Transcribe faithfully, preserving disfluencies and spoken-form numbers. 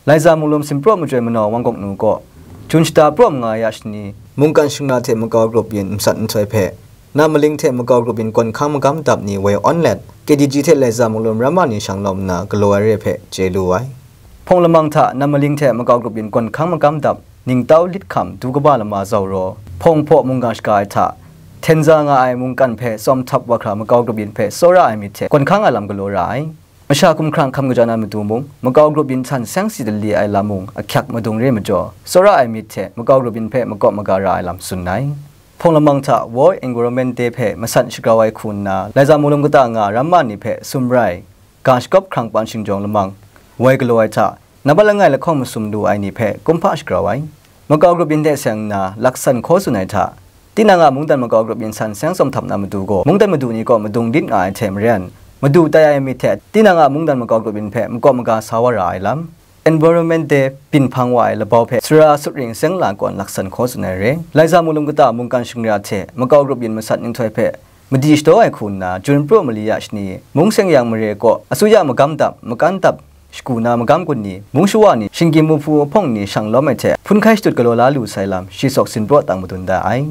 Laiza Munglum Sinpraw Majoi Manau Wang Gawk Nu kaw, Jun shata praw manga ya shani, mungkan shingra hte makau grup yin masat nhtoi hpe, Namaling hte makau grup yin gawn hkang magam dap ni woi awn let, K D G hte Laiza Munglum ramma ni shang lawm nna galaw ai re hpe chye lu ai. Hpawng lamang hta Namaling hte makau grup yin gawn hkang magam dap, ningtau lit hkam du kaba lama zaw raw, hpawng hpaw mungga shaga ai hta, hten za nga ai mungkan hpe tsawm htap wa hkra makau grup yin hpe tsawra ai myit hte gawn hkang ai lam galaw ra ai. Masha hkumhkrang hkam kaja na matu mung, makau grup yin htan seng si dali ai lam mung ahkyak madung re majaw, tsawra ai myit hte makau grup yin hpe makawp maga ra ai lam tsun ai. Hpawng lamang hta World Environment Day hpe masat shagrau ai hku nna, Laiza Munglum kata nga ramma ni hpe sumrai, ga shakawp hkrang pan shingjawng lamang, woi galaw ai hta, nambat langai lahkawng masum lu ai ni hpe kumhpa shagrau ai. Makau grup yin hte seng nna laksan hkaw tsun ai hta, tinang a mungdan makau grup yin san seng tsawm htap na matu gaw, mungdan madu ni kaw madung lit nga ai hte maren, madu tai ai myit hte tinang a mungdan makau grup yin hpe makawp maga sa wa ra ai lam, Environment Day byin hpang wa ai labau hpe sara sutring seng la kawn laksan hkaw tsun ai re. Laiza Munglum kata mungkan shingra hte makau grup yin masat nhtoi hpe madi shadaw ai hku nna, Jun praw mali ya shani, mung seng yang mare kaw, asuya magam dap, makan dap, shagu na magam gun ni, mung shawa ni, shinggyim muhpu ahpawng ni shang lawm ai hte, hpun hkai shadut galaw la lu sai lam, shi sawk sinpraw tang madun da ai.